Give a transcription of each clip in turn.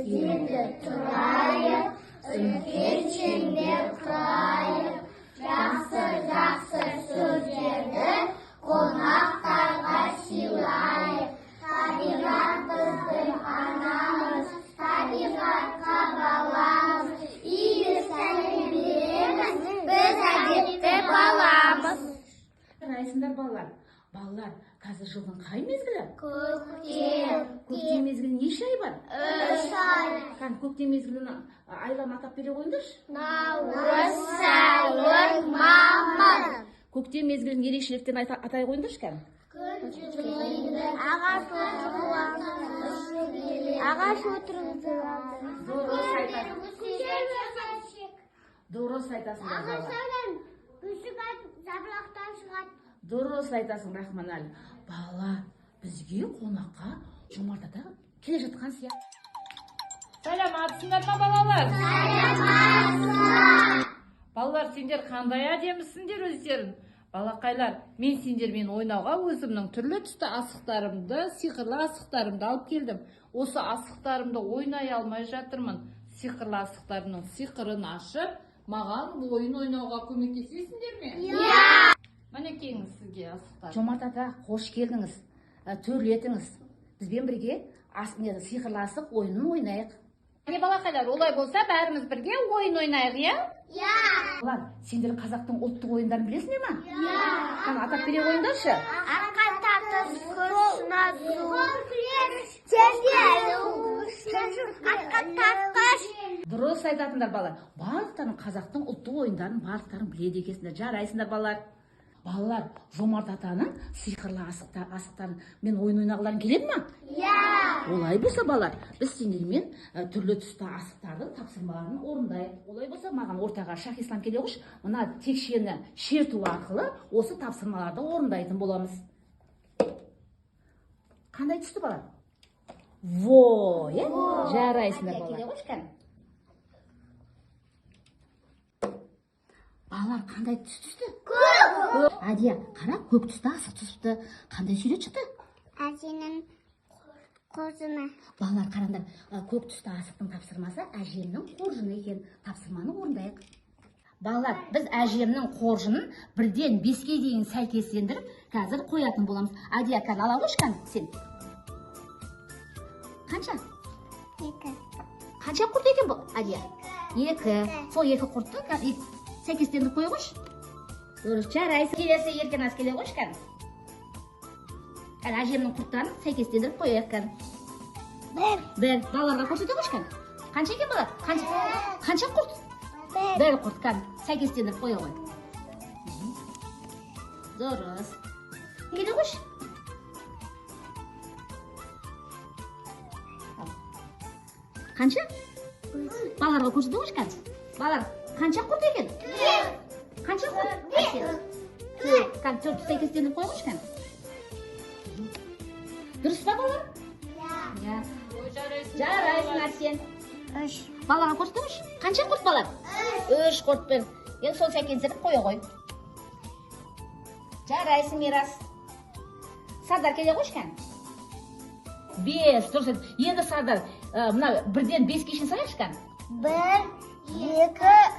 Енді тұрайық, үлкен шеңбер құрайық. Жақсы-жақсы сөздерді қонақтарға сыйлайық. Табиғат біздің анамыз, табиғатқа баламыз. Игі сәлем береміз, біз әдепті баламыз. Жарайсыңдар, балалар. Балалар, қазір жылдың қай мезгілі? Көктем. Көктем мезгілі неше ай бар? 3 ай. Кәне, көктем мезгілінің айларын атап бере қойыңдаршы. Наурыз, сәуір, мамыр. Көктем мезгілінің ерекшеліктерін атай қойыңдаршы кәне. Күн жылиды. Ағаш отырғызылады. Ағаш отырғызылады. Дұрыс айтасың. Дұрыс айтасыңдар, балалар. Ағаштардан өсіп жапырақтар шығады. Дұрыс айтасың, Рахманәлі. Балалар, бізге қонаққа Жомарт ата келе жатқан сияқты. Саламатсыңдар ма, балалар? Саламатсыздар. Балалар, сендер қандай әдемісіңдер өздерің. Балақайлар, мен сендермен ойнауға өзімнің түрлі түсті асықтарымды, сиқырлы асықтарымды алып келдім. Осы асықтарымды ойнай алмай жатырмын. Сиқырлы асықтарымның сиқырын ашып, маған ойын ойнауға көмектесесіңдер ме? Иә. Мінекейіңіз сізге асықтар. Жомарт ата, қош келдіңіз. Төрлетіңіз. Бізбен бірге сиқырлы асық ойынын ойнайық. Міне, балақайлар, олай болса бәріміз бірге ойын ойнайық, иә? Иә. Балалар, сендер қазақтың ұлттық ойындарын білесіңдер ме? Иә. Қане, атап бере қойыңдаршы. Арқан тартыс, күш сынасу, теңге алу, арқан тартқыш. Дұрыс айтатындар, балалар. Барлықтарың қазақтың ұлттық ойындарын барлықтарың біледі екенсіңдер. Жарайсыңдар, балалар. Балалар, Жомарт атаның сиқырлы асықтарын мен ойын ойнағыларың келеді ма? Иә. Олай болса, балалар, біз сендермен түрлі түсті асықтардың тапсырмаларын орындайық. Олай болса, маған ортаға Шах Ислам келе қойшы. Мына текшені шерту арқылы осы тапсырмаларды орындайтын боламыз. Қандай түсті, балалар? Во, е? Жарайсыңдар, балалар. Келе қойшы, кәне. Балалар, қандай түс түсті? Көк. Әдия, қара, көк түсті асық түсіпті. Қандай сурет шықты? Әженің қоржыны. Балалар, қараңдар, көк түсті асықтың тапсырмасы әжемнің қоржыны екен. Тапсырманы орындайық. Балалар, біз әжемнің қоржынын 1-ден 5-ке дейін сәйкестендіріп, қазір қоятын боламыз. Әдия, кәне, ала қойшы, кәне, сен. Қанша? 2. Қанша құрт екен бұл, Әдия? 2. Сол 2 құртты сәйкестендіріп қоя қойшы. Дұрыс, жарайсың. Келесі Еркеназ келе қойшы, кәне. Кәне, әжемнің құрттарын сәйкестендіріп қояйық, кәне. 1. 1. Балаларға көрсете қойшы, кәне. Қанша екен, балалар? Қанша? Қанша құрт? 1. 1 құрт, кәне. Сәйкестендіріп қоя ғой. Дұрыс. Келе қойшы. Қанша? Балаларға көрсете қойшы, кәне. Балалар, қанша құрт екен? Қанша құрт? 4. Кәне, 4 сәйкестендіріп қоя қойшы, кәне. Дұрыс па, балалар? Иә. Иә. Ой, жарайсың. Жарайсың, Арсен. 3. Балаға көрсете қойшы. Қанша құрт, балалар? 3 құрт бір. Енді сол сәйкестендіріп қоя ғой. Жарайсың, Мирас. Сардар келе қойшы, кәне. 5. Дұрыс айтты. Енді Сардар, мына 1-ден 5-ке шейін санайықшы, кәне. 1, 2,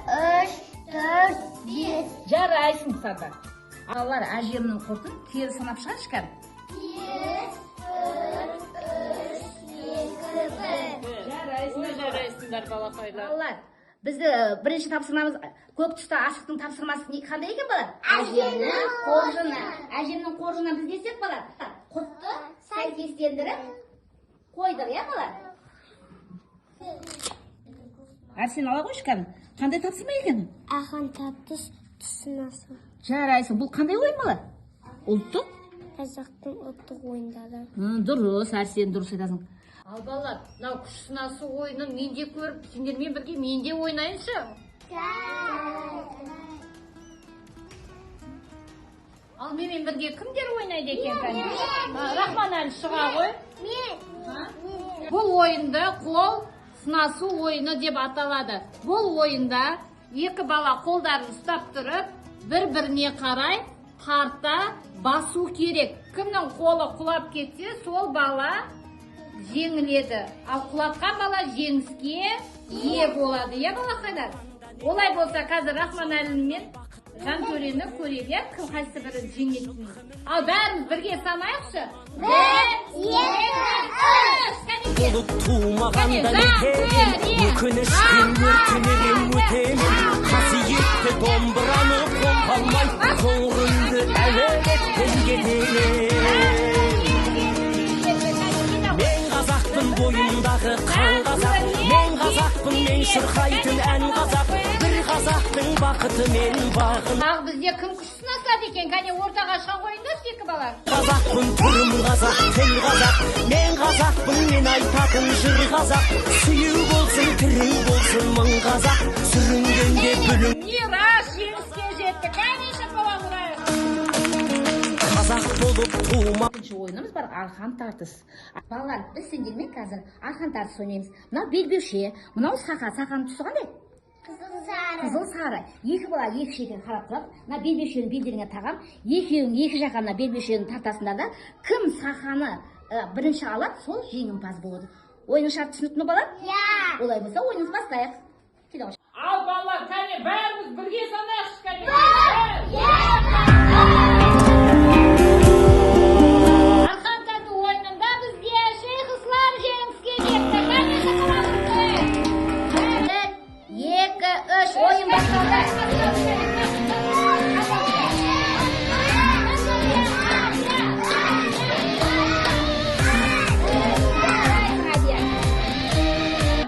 3, 4, 5. Жарайсың, Сардар. Балалар, әжемнің құртын тері санап шығаршы, кәне. 5, 4, 3, 2, 1. Жарайсыңдар, Ой, жарайсыңдар, балақайлар. Балалар, бізді бірінші тапсырмамыз көк түсті асықтың тапсырмасы қандай екен, балалар? Әжемнің қоржыны. Әжемнің қоржыны біз не істедік, балалар? Құртты сәйкестендіріп қойдық, иә, балалар? Арсен, ала қойшы, кәне. Қандай тапсырма екен? Ақан тартыс, түсін асу. Жарайсың. Бұл қандай ойын, балалар? Ұлттық? Қазақтың ұлттық ойындары. Дұрыс, Арсен, дұрыс айтасың. Ал балалар, мынау күш сынасу ойынын мен де көріп, сендермен бірге мен де ойнайыншы. Ал менімен бірге кімдер ойнайды екен, кәне? Рахманәлі шыға ғой. Мен. Бұл ойынды қол сынасу ойыны деп аталады. Бұл ойында екі бала қолдарын ұстап тұрып, бір-біріне қарай тарта басу керек. Кімнің қолы құлап кетсе, сол бала жеңіледі. Ал құлатқан бала жеңіске ие болады, иә, балақайлар? Олай болса, қазір Рахманәлі мен Жантөрені көрейік, иә, кім, қайсы бірі жеңетінін. Ал бәріміз бірге санайықшы. Бір, екі, үш. Кәнекей. Болып тумағанда Кәне, не Жантөре. Өкініштен өртенер өтемін. Қасиетті домбыраны қолға алмай, Қоңырымды әуелетпен кетемін. Мен қазақпын, бойымдағы қан қазақ. Мен қазақпын, мен шырқайтын ән қазақ. Бір қазақтың бақыты мен бағын. Тағы бізде кім күш сынасады екен? Кәне, ортаға шыға қойыңдаршы, екі бала. Қазақпын, түрім қазақ, тіл қазақ. Мен қазақпын, мен айтатын жыр қазақ. Сүю болсын, тірі болсын мың қазақ. Сүрінгенде бүлін. Мирас жеңіске жетті. Кәне, шапалақ ұрайық. Қазақ болып тума. Екінші ойынымыз бар: арқан тартыс. Балалар, біз сендермен қазір арқан тартыс ойнаймыз. Мынау белбеуше, мынау сақа. Сақаның түсі қандай? Қызыл, сары. Қызыл, сары. Екі бала екі шетен қарап тұрады. Мына белбеушені белдеріңе тағам. Екеуің екі жаққа мына белбеушені тартасыңдар да, кім сақаны бірінші алады, сол жеңімпаз болады. Ойынның шарты түсінікті ме, балалар? Иә. Олай болса, ойынымызды бастайық. Келе ғой. Ал балалар, кәне, бәріміз бірге санайықшы, кәне. Арқан тарту ойынында бізде Шейх Ислам жеңіске жетті. Кәне, шапалақ ұрайық. Бір, екі, үш, ойын басталды.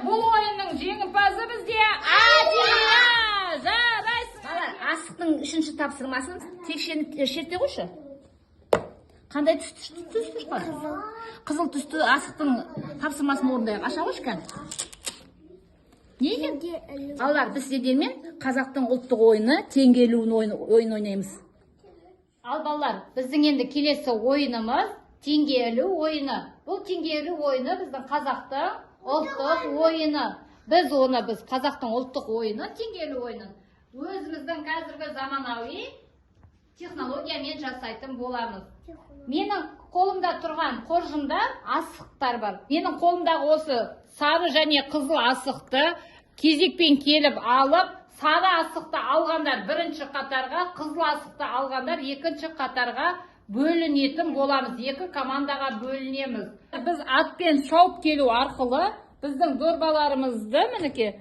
Бұл ойынның жеңімпазы бізде Адия. Жарайсың. Балалар, асықтың үшінші тапсырмасын текшені шерте қойшы. Қандай түс түс шықпады? Қызыл түсті асықтың тапсырмасын орындайық. Аша қойшы, кәне. Не екен? Балалар, біз сендермен қазақтың ұлттық ойыны теңге ілу ойын ойнаймыз. Ал балалар, біздің енді келесі ойынымыз теңге ілу ойыны. Бұл теңге ілу ойыны біздің қазақтың ұлттық ойыны. Біз оны, біз қазақтың ұлттық ойыны теңге ілу ойынын өзіміздің қазіргі заманауи технологиямен жасайтын боламыз. Менің қолымда тұрған қоржында асықтар бар. Менің қолымдағы осы сары және қызыл асықты кезекпен келіп алып, сары асықты алғандар бірінші қатарға, қызыл асықты алғандар екінші қатарға бөлінетін боламыз. Екі командаға бөлінеміз. Біз атпен шауып келу арқылы біздің дорбаларымызды, мінекей,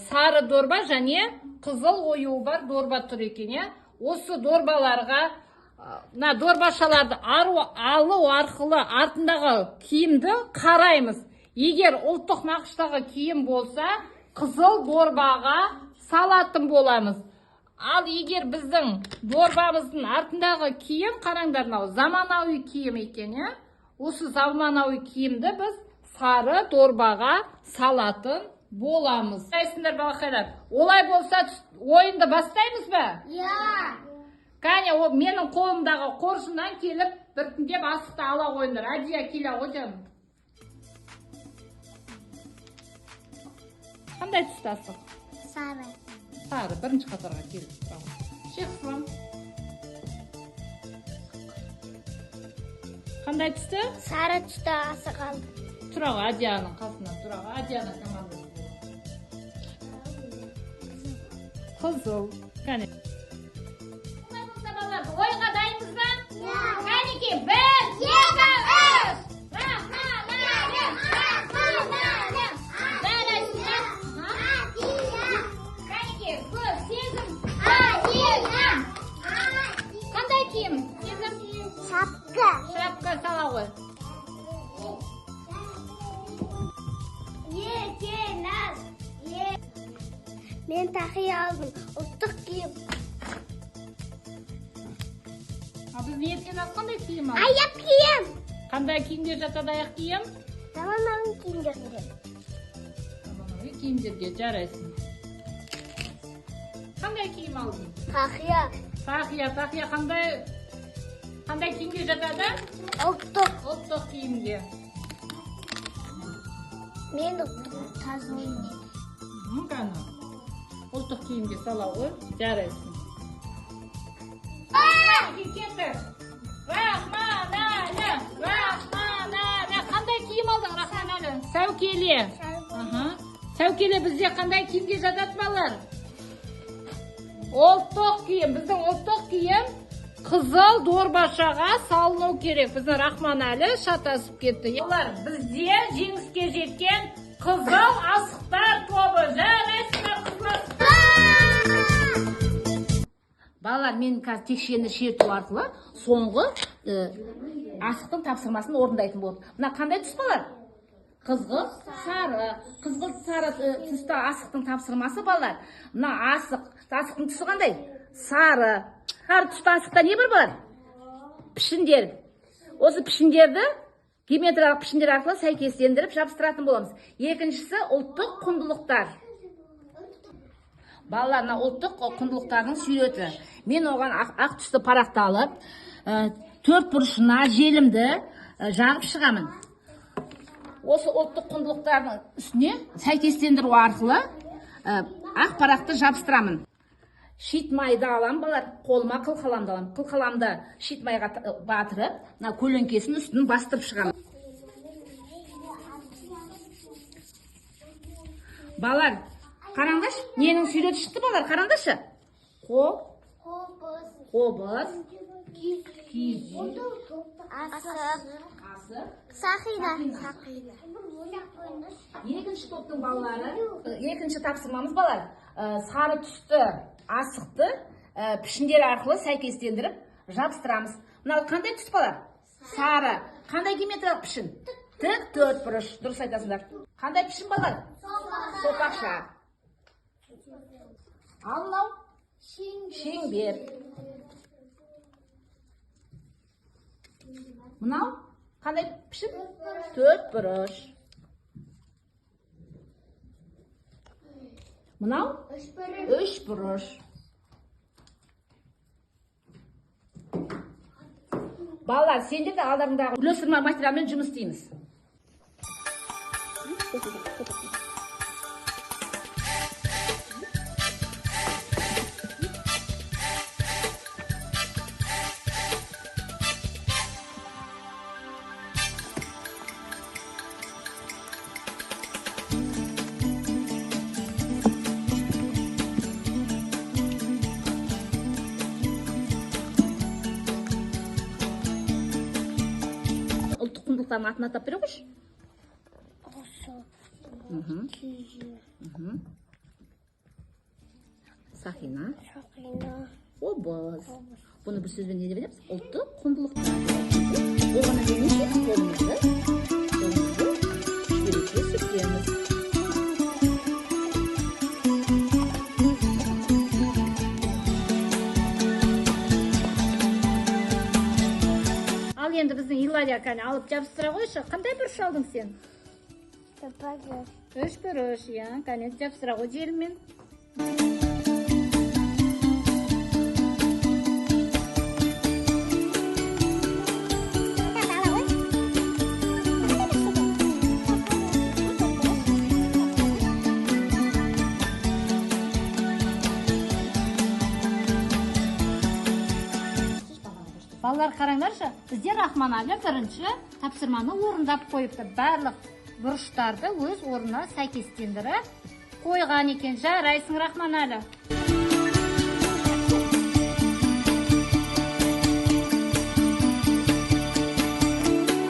сары дорба және қызыл оюы бар дорба тұр екен, иә. Осы дорбаларға, мына дорбашаларды алу арқылы артындағы киімді қараймыз. Егер ұлттық нақыштағы киім болса, қызыл дорбаға салатын боламыз. Ал егер біздің дорбамыздың артындағы киім, қараңдар, мынау заманауи киім екен, иә, осы заманауи киімді біз сары дорбаға салатын боламыз. Жарайсыңдар, балақайлар. Олай болса, ойынды бастаймыз ба? Иә. Кәне, о, менің қолымдағы қоржыннан келіп, біртіндеп асықты ала қойыңдар. Әдия, келе ғой, жаным. Қандай түсті асық? Сары. Сары. Бірінші қатарға келіп тұра ғой. Шейх Ислам, қандай түсті? Сары түсті асық алдым. Тұра ғой, Әдияның қасына тұра ғой. Әдияның командасы. Қызыл. Кәне, олай болса, балалар, ойынға дайынбыз ба? Иә. Кәнекей, бір, екі, үш! Рахманәлі! Рахманәлі! Жарайсыңдар. Кәнекей, көз, Сезім. Қандай киім, Сезім? Шапка. Шапка сала ғой. Есеназ. Мен тақия алдым. Ұлттық киім. Ал біз Еркеназ қандай киім алдық? Аяқ киім. Қандай киімдер жатады аяқ киім? Заманауи киімдерге. Заманауи киімдерге, жарайсың. Қандай киім алдың? Тақия. Тақия. Тақия қандай киімге жатады? Ұлттық. Ұлттық киімге. Мен ұлттық тазы ойнаймын. Кәні, ұлттық киімге сала ғой, жарайсың. Кеттік. Рахманәлі, Рахманәлі! Қандай киім алдың? Сәукеле. Аха. Сәукеле бізде қандай киімге жатады, балалар? Ұлттық киім. Біздің ұлттық киім қызыл дорбашаға салыну керек. Біздің Рахманәлі шатасып кетті. Балалар, бізде жеңіске жеткен қызыл асықтар тобы. Жарайсыңдар, қызыл асықтар. Балалар, мен қазір текшені шерту арқылы соңғы асықтың тапсырмасын орындайтын боламын. Мына қандай түс, балалар? Қызғылт сары. Қызғылт сары түсті асықтың тапсырмасы, балалар. Мына асықтың түсі қандай? Сары. Сары түсті асықта не бар, балалар? Пішіндер. Осы пішіндерді геометриялық пішіндер арқылы сәйкестендіріп жабыстыратын боламыз. Екіншісі — ұлттық құндылықтар. Балалар, мына ұлттық құндылықтардың суреті. Мен оған ақ түсті парақты алып, төрт бұрышына желімді жағып шығамын. Осы ұлттық құндылықтардың үстіне сәйкестендіру арқылы ақ парақты жабыстырамын. Шит майды аламын, балалар, қолыма қыл қаламды аламын. Қыл қаламды шит майға батырып, мына көлеңкесін үстін бастырып шығамын. Балалар, қараңдаршы, ненің суреті шықты, балалар, қараңдаршы. Қобыз. Қобыз, киіз үй, Асық. Асық. Сақина. Сақина. Екінші топтың балалары, екінші тапсырмамыз, балалар, сары түсті асықты пішіндер арқылы сәйкестендіріп жабыстырамыз. Мынау қандай түс, балалар? Сары. Қандай геометриялық пішін? Тік төрт бұрыш. Дұрыс айтасыңдар. Қандай пішін, балалар? Сопақша. Ал мынау шеңбер. Мынау қандай пішін? Төрт бұрыш. Мынау үш бұрыш. Балалар, сендер де алдарыңдағы үлестірме материалмен жұмыс істейміз. Ұлттық құндылықтардың атын атап бере қойшы. Осы. Киіз. Сақина. Сақина. Қобыз. Бұны бір сөзбен не деп айтамыз? Ұлттық құндылықтар деп айтамыз. Болғаннан кейін не істейміз? Қолымызды шүберекке сүртеміз. Ал енді біздің Илария, кәне, алып жабыстыра қойшы. Қандай бұрыш алдың сен? Үш бұрыш, иә. Кәне, жабыстыра ғой желіммен. Балалар, қараңдаршы, бізде Рахманәлі бірінші тапсырманы орындап қойыпты. Барлық бұрыштарды өз орнына сәйкестендіріп қойған екен. Жарайсың, Рахманәлі.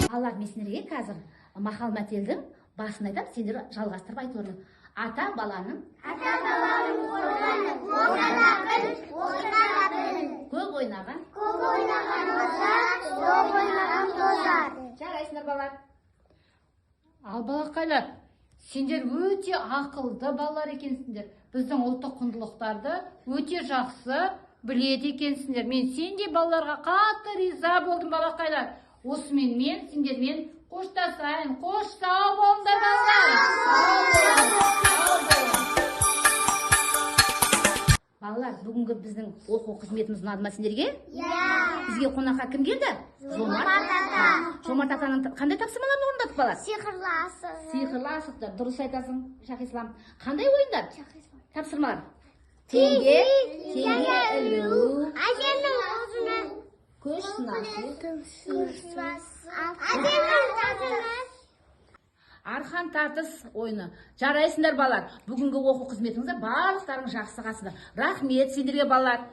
Балалар, мен сендерге қазір мақал мәтелдің басын айтамын, сендер жалғастырып айтып отырыңдар. Ата баланың Ата баланың қорғаны, ортада біл, ортада біл. Көп ойнаған Көп ойнаған озар, көп ойнаған тозар. Жарайсыңдар, балалар. Ал балақайлар, сендер өте ақылды балалар екенсіңдер. Біздің ұлттық құндылықтарды өте жақсы біледі екенсіңдер. Мен сендей балаларға қатты риза болдым, балақайлар. Осымен мен сендермен қоштасайын. Қош, сау болыңдар, балалар. Сау болыңдар. Сау болыңдар. Балалар, бүгінгі біздің оқу қызметіміз ұнады ма сендерге? Иә. Бізге қонаққа кім келді? Жомарт ата. Жомарт атаның қандай тапсырмаларын орындадық, балалар? Сиқырлы асық. Сиқырлы асықтар. Дұрыс айтасың, Шахислам. Қандай ойындар? Тапсырмалар. Теңге, теңге ілу, Әжемнің аузына күш сынасу. Әжемнің аузына. Арқан тартыс ойыны. Жарайсыңдар, балалар. Бүгінгі оқу қызметіңізде барлықтарың жақсы қатысты. Рахмет сендерге, балалар.